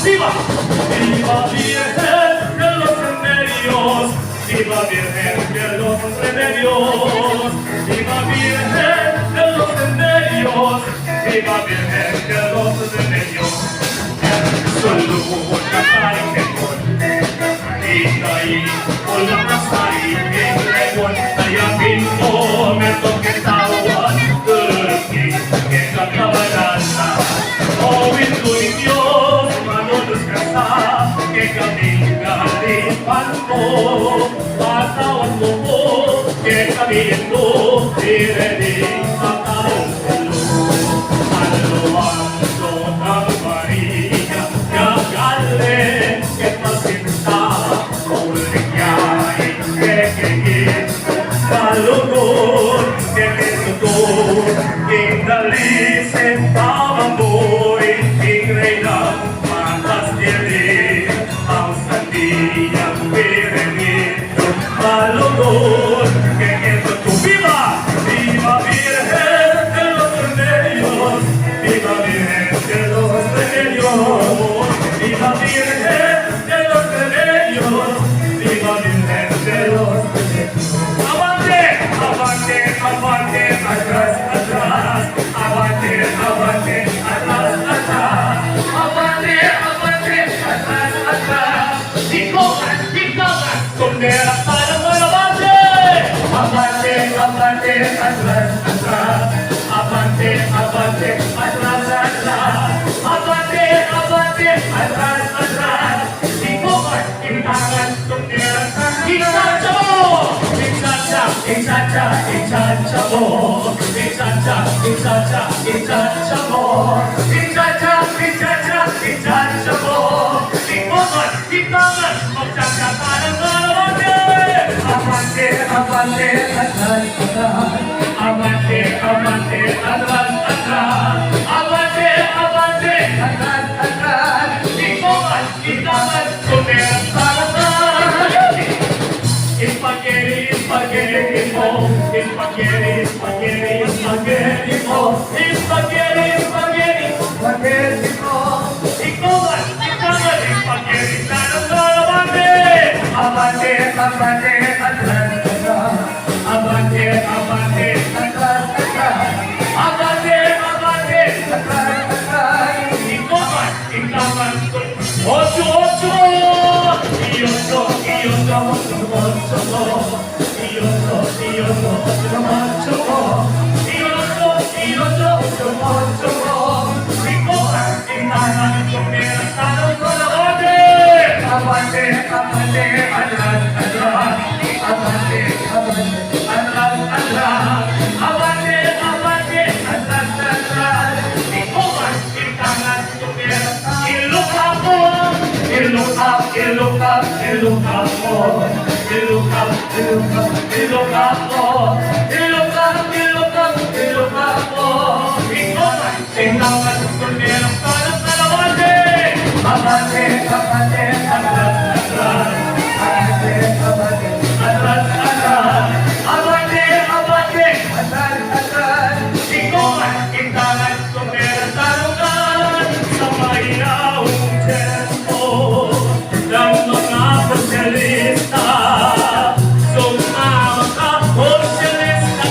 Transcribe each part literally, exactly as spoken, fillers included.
Viva! Viva Virgen de los Remedios, viva Virgen de los Remedios, viva Virgen de los Remedios, viva Virgen de los Remedios. Solo una Virgen con Marina y con la Mazarin, en la cuenta ya mismo me toque tawan, que Malugud, kekeng tutu, king dalisin pamamuri, king reynan makastilu, ang sandiang Birhen Indu. Malugud, kekeng tutu, viva! Viva Virgen de los Remedios, viva Virgen de los Remedios, viva Virgen de los Remedios, viva Virgen de los Remedios. Avante, avante, avante, atras, atras. Avante, avante, atras, atras. Avante, avante, atras, atras. Ikaw ka, ikaw ka, sundera para mo, avante! Avante, avante, atras, atras. Avante, avante, atras, atras. Avante, avante, atras, atras. Ikaw ka, Intangan, sundera, inchacha mo! Inchacha, inchacha, inchacha mo! Inchacha, inchacha, inchacha mo! Inchacha, inchacha, inchacha mo! Intangan, intangan, magchacha tana, avante! Avante, avante, atras, atras. Avante, avante, atras, atras. Avante, avante, atras, atras. Intangan, intangan, sundera, atras. Spaghetti, spaghetti mo. Spaghetti, spaghetti, spaghetti mo. Spaghetti, spaghetti, spaghetti mo. Ikaw man, ikaw man, spaghetti, atras, atras, avante. Avante, avante, atras, atras. Avante, avante, atras, atras. Avante, avante, atras, atras. Ikaw man, ikaw man. Ocho, ocho! Iocho, iocho, ocho, ocho. Iocho, iocho, ocho, ocho. Iocho, iocho, ocho, ocho. Ikaw man, ikaw man, sundera, tana, avante! Avante, avante, atras, atras. Avante, avante, atras, atras. Avante, avante, atras, atras. Ikaw man, intangan, sundera. Ilocos, Ilocos, Ilocos, Ilocos. Ilocos, Ilocos, Ilocos. Ilocos, Ilocos, Ilocos. Ikaw man, intangan, sundera, tana, avante! Avante, avante, atras, atras. Avante, avante, atras, atras. Avante, avante, atras, atras. Ikaw man, intangan, sundera, tana, avante! Sa maynaung tiyempo, ng mga sosyalista, sumama ka, sosyalista,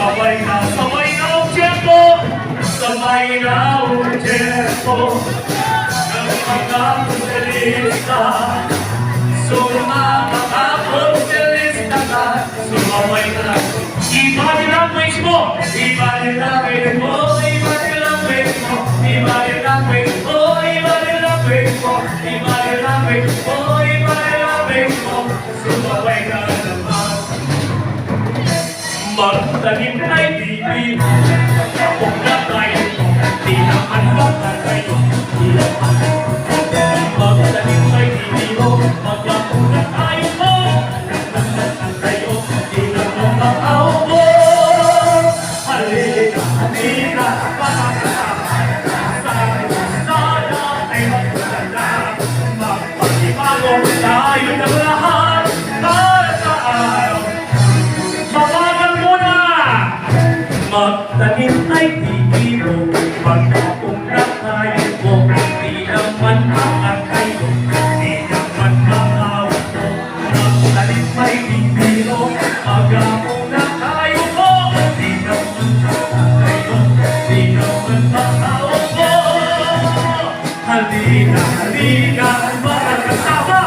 Sabay na, sabay na, objekto! Sabay na, objekto! Nagpagkapitalista, sumama ka, sosialista ka, sumabay ka na. I-body language mo! I-body language mo! I-body language mo! I-body language mo! I-body language mo! I-body language mo! I-body language mo! Sumabay ka naman. Magtanim kay bibi, kapag na tayo, di naman magtatayo. Magtanim kay bibi mo, magkapag na tayo mo. Tayo, di naman makaupo. Halika, halika, makakasama sa sana ay magpasada. Magpanibago tayo ng lahat para sa araw. Mabagal muna! Magtanim ay titiro, magkapag na tayo po. Di naman makatayo, di naman makaupo. Magtanim ay titiro, magkapag na tayo po. Di naman makatayo, di naman makaupo. Halina, halina, mga kasama,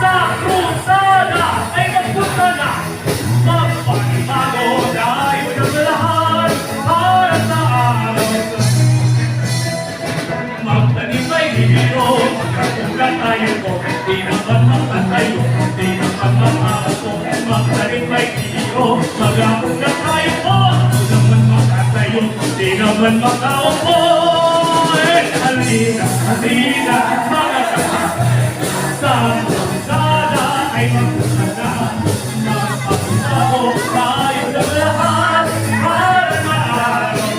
sa krusada ay magpunta na. Magpanibago tayo ng lahat para sa araw. Magtanim ay titiro, magkapag na tayo po. Di naman makatayo, di naman makaupo. Magtanim ay titiro, magkapag na tayo po. Di naman makatayo, di naman makaupo. Eh, halina, halina, mga kasama. Sa krusada ay magpunta na. Magpanibago tayo ng lahat para sa araw.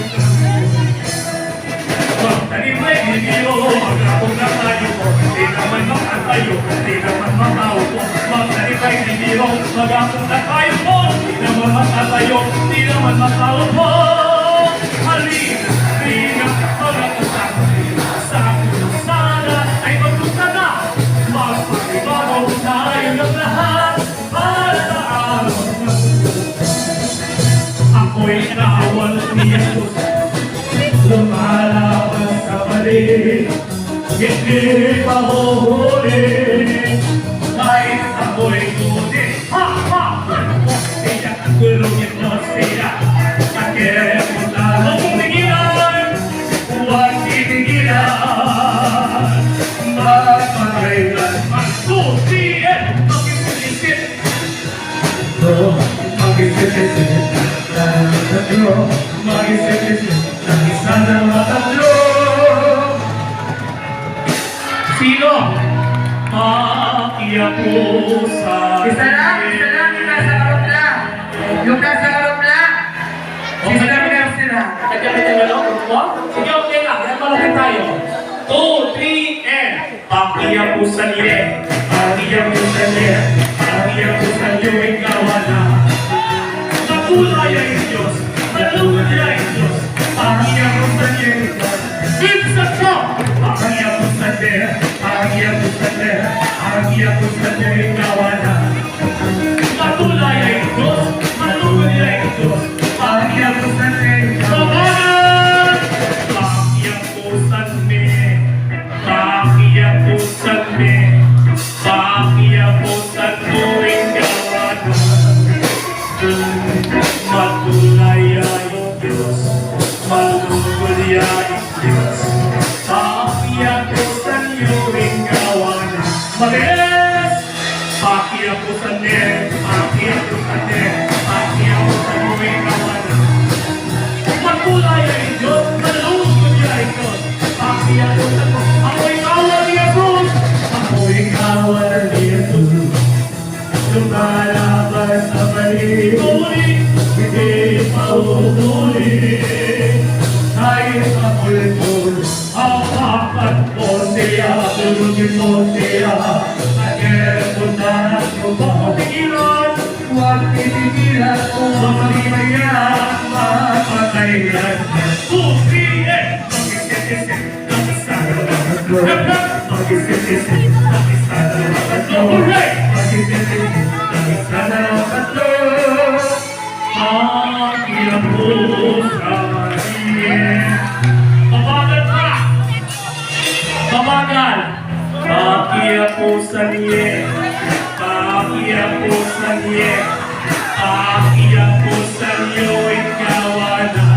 Magtanim ay titiro, magkapag na tayo po. Di naman makatayo, di naman makaupo. Magtanim ay titiro, magkapag na tayo po. Di naman makatayo, di naman makaupo. Halina, halina, mga kasama, sa krusada ay magpunta na. Magpanibago tayo ng lahat para sa araw. Ako'y kawan ni Jesus, lumalaban sa mali, hindi mahuhuli. Kahit ako'y kunin, ha, ha, ha. Kaya ang gulong niya po siya, at kaya kung lalong pigilan, huwag titigilan. Magpakailanman, two, three, and mag-isip-isip. Mag-isip-isip na tatlo. Mag-isip-isip na isa na matatlo. Sino? Pakiapusan. Isa lang, isa lang, yung nasa harap lang. Yung nasa harap lang. Okay. Sister Mercy lang. Kanya-kanya na lang, grupo? Sige, okay lang. Yan, malapit tayo. Two, three, and Pakiapusan ye, pakiapusan ye, pakiapusan ye, ikaw na. Matulay ang Diyos, malugod ang Diyos, pakiapusan ye, ikaw. Minsan pa, pakiapusan ye, pakiapusan ye, pakiapusan ye, ikaw na. Matulay ang Diyos, malugod ang Diyos, pakiapusan ye, ikaw. Pakiapusan me, pakiapusan me, pakiapusan mu ing kawanan. Matulay ya ing Dios, malugud ya ing Dios, pakiapusan yu ing kawanan. Mabilis! Pakiapusan ne, pakiapusan ne, pakiapusan mu ing kawanan. Matulay ya ing Dios, malugud ya ing Dios, pakiapusan mu. Amu ing kawan ni Jesus, amu ing kawan ni Jesus. Lumalaban sa mali, huli, hindi pa uhuli. Kahit mapulpul, apakan po siya, tulungin po siya. At kaya po tayo papigilan, huwag pipigilan, kung mapagpayan, mapatay yan. Two, three, and Mabagal pa! Mabagal! Pakiapusan ye, pakiapusan ye, pakiapusan ye ing gawan na.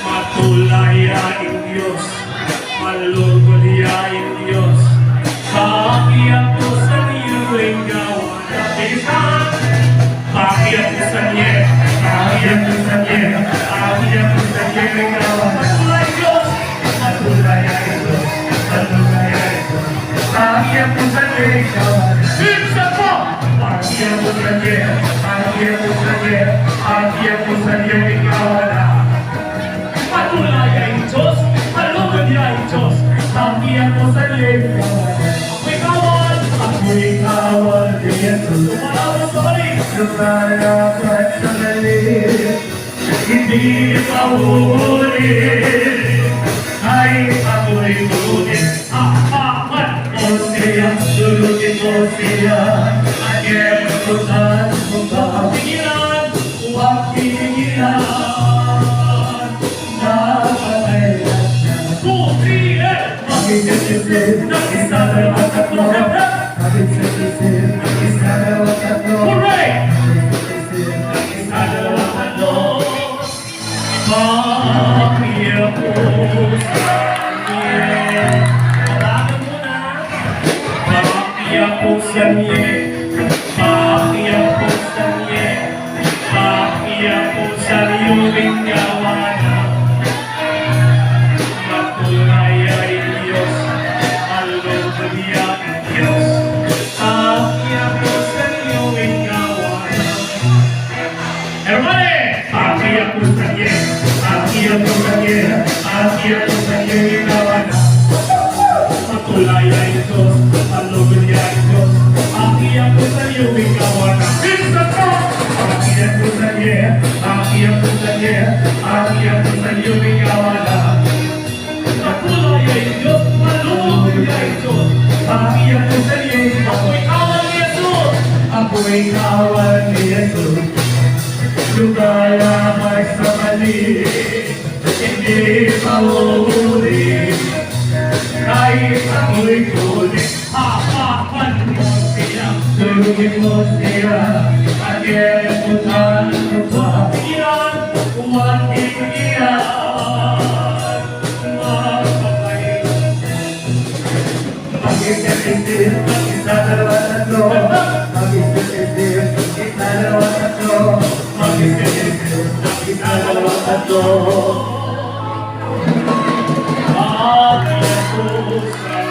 Matulaya ing Dios, malugud ya ing Dios. Pakiapusan ye ing gawan na. Pakiapusan ye, pakiapusan ye, pakiapusan ye ing gawan na. Matulaya ing Dios, matulaya ing Dios, matulaya ing Dios. Pakiapusan ye ing gawan na. Minsan pa! Pakiapusan ye, pakiapusan ye, pakiapusan ye ing gawan na. Matulaya ing Dios, malugud ya ing Dios. Pakiapusan ye ing gawan na. Ako'y kawal, ako'y kawal ni Jesus. Lumalaban sa mali, lumalaban sa mali. Hindi mauhuli, kahit ako'y tunay. Hahaman, Hosea, lulugin Hosea, at iyemputan mo pa. Pigilan, huwag pigilan. Mapatay na siya. Two, three, and Hooray! Pakiapusan ye. Tawagan mo na. Pakiapusan ye. Pakiapusan ye. Pakiapusan ye ing gawan na. Matulaya ing Dios, malugud ya ing Dios. Pakiapusan ye ing gawan na. Hermane, pakiapusan ye, pakiapusan ye, pakiapusan ye ing gawan na. Matulaya ing Dios, malugud ya ing Dios. Pakiapusan ye ing gawan na. Minsan pa! Pakiapusan ye, pakiapusan ye, pakiapusan ye ing gawan na. Matulaya ing Dios, malugud ya ing Dios. Pakiapusan ye, ako'y kawal ni Jesus. Ako'y kawal ni Jesus. Lumalaban sa mali, hindi mauhuli. Kahit ako'y tunay. Hahaman mo siya, lulugin mo siya, at iyemputan mo pa. Pigilan, huwag pigilan. Mapatay. Mag-isip-isip, mag-isa, dalawa, tatlo. Mag-isip-isip, mag-isa, dalawa, tatlo. Mag-isip-isip, mag-isa, dalawa, tatlo. Pakiapusan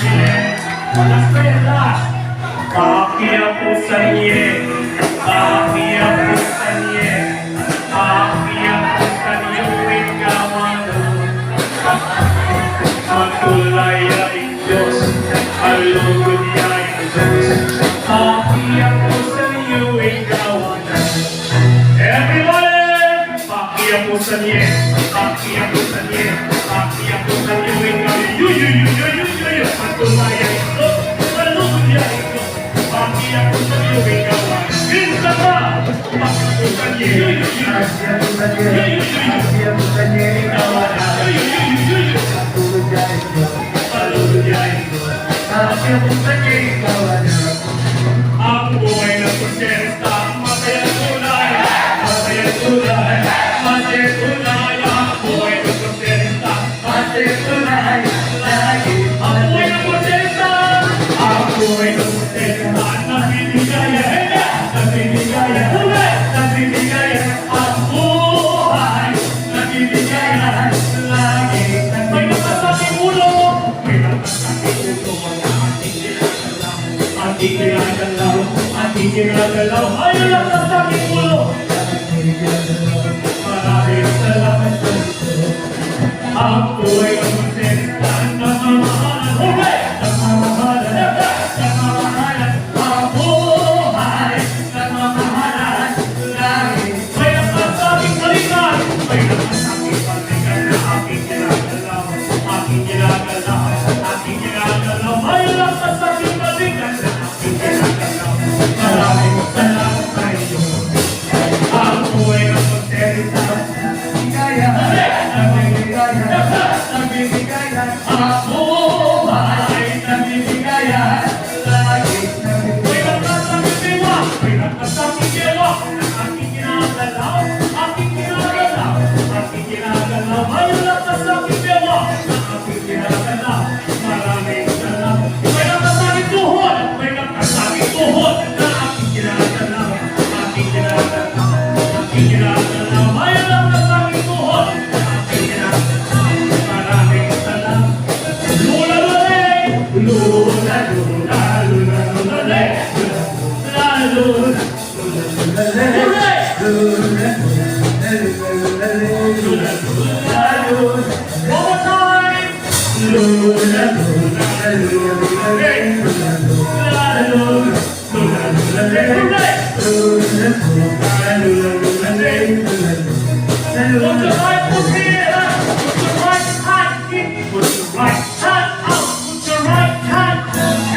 ye. Last prayer, last. Pakiapusan ye. Pakiapusan ye. Pakiapusan ye ing gawan na. Matulaya ing Dios, malugud ya ing Dios. Pakiapusan ye ing gawan na. Everybody, pakiapusan ye, pakiapusan ye, pakiapusan ye ing gawan na. Yu, yu, yu. Matulaya ing Dios, malugud ya ing Dios. Pakiapusan ye ing gawan na. Minsan pa, pakiapusan ye. Yu, yu, yu. Pakiapusan ye. Yu, yu, yu, yu. Pakiapusan ye ing gawan na. Yu, yu, yu, yu, yu. Malugud ya ing Dios. Malugud ya ing Dios. Pakiapusan ye ing gawan na. Ang buhay ng Protesta, matay ang tunay. Matay ang tunay. Matay ang tunay. Ang buhay ng Protesta, matay ang tunay. Lagi. Ang buhay ng Protesta. Ang buhay ng Protesta, nagbibigayan. Nagbibigayan. Tunay. Nagbibigayan. Ang buhay, nagbibigayan. Lagi. May nakasakimulo. May nakasakimulo. Ating ginagalaw, ating ginagalaw, ay, lakas ng ulo. Maraming salamat sa Diyos. Ang buhay ng Protesta, nagmamahalan. Hooray! Nagmamahalan, nagmamahalan. Ang buhay, nagmamahalan. Lagi. May nakasabing balikan, may nakasabing balikan na aking ginagalaw, aking ginagalaw, aking ginagalaw. May nakasabing balikan na aking ginagalaw. Maraming salamat sa inyo. Put your right foot here, put your right hand in, put your right hand out, put your right hand,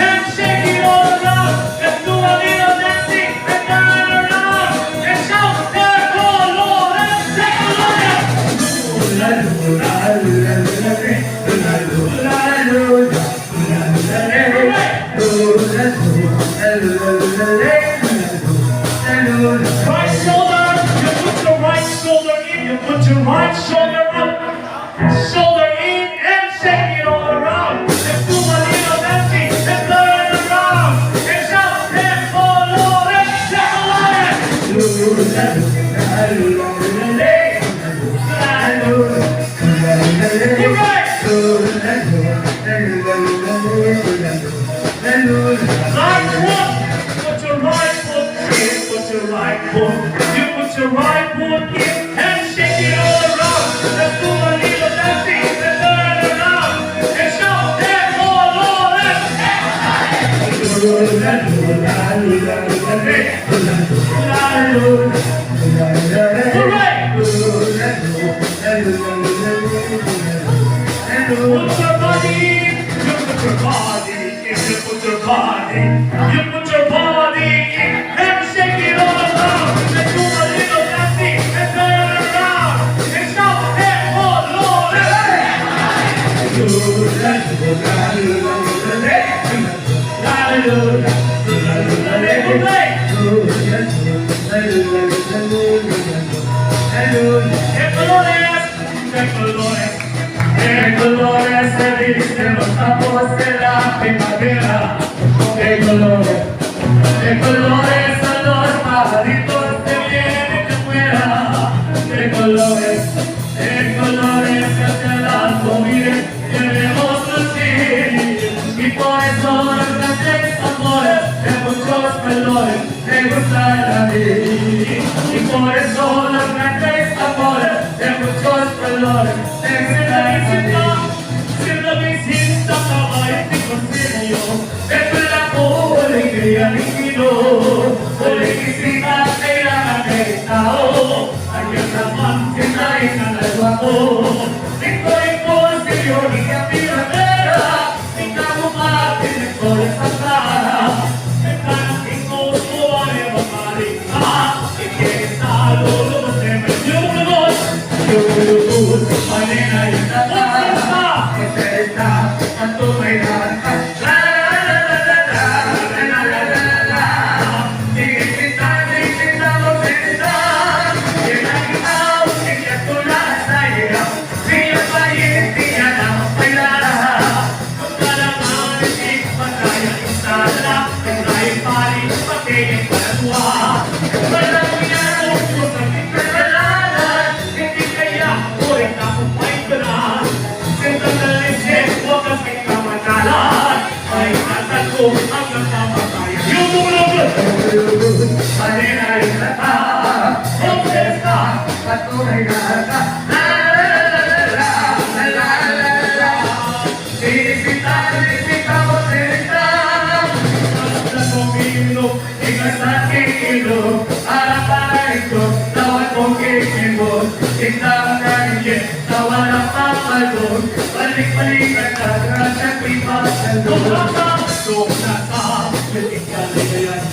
and shake it all around. Let's do a little dancing and turn around and shout, "Devil, Lord, and devil, Lord." Right shoulder, you put your right shoulder in, you put your right shoulder up. Shoulder in and shake it all around. Let's do a little dancing and turn around and shout, "Devil, Lord, and devil, Lord." All right. Right foot. Put your right foot in. Put your right foot. You put your right foot in and shake it all around. Let's do a little dancing and turn around and shout, "Devil, Lord, and devil, Lord." All right. Put your body in. You put your body in. You put your body in. You put your body in. And shake it all around. And do a little dancing. And turn around. And shout, "Hey, oh, Lord, hey." Hey, hey. Hey, Lord, hey. Thank you, Lord. Thank you, Lord. Thank you, Lord. Thank you, Lord. Son los pajaritos que vienen de fuera. Thank you, Lord. Thank you, Lord. Hacia las comidas queremos lucir. Y por eso los grandes amores de muchos colores me gustan a mí. Y por eso los grandes amores de muchos colores me gustan a mí. Siendo mi cinta, caballo y consigo, de la alegría divino, por el que se da el americano, aquí es la mancha y la guapo, y por el bolsillo y la primavera.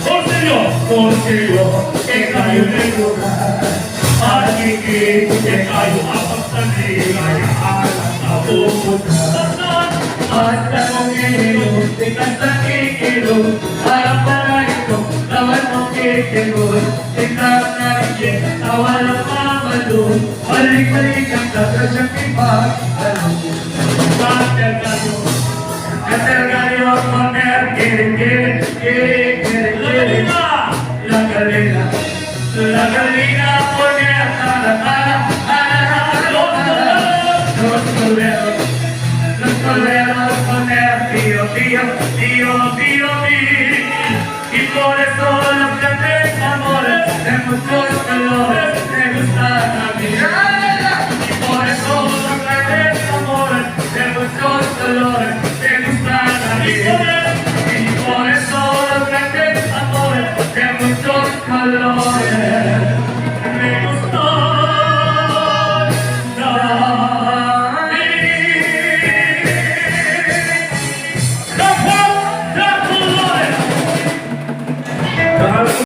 Oh, Señor, contigo es la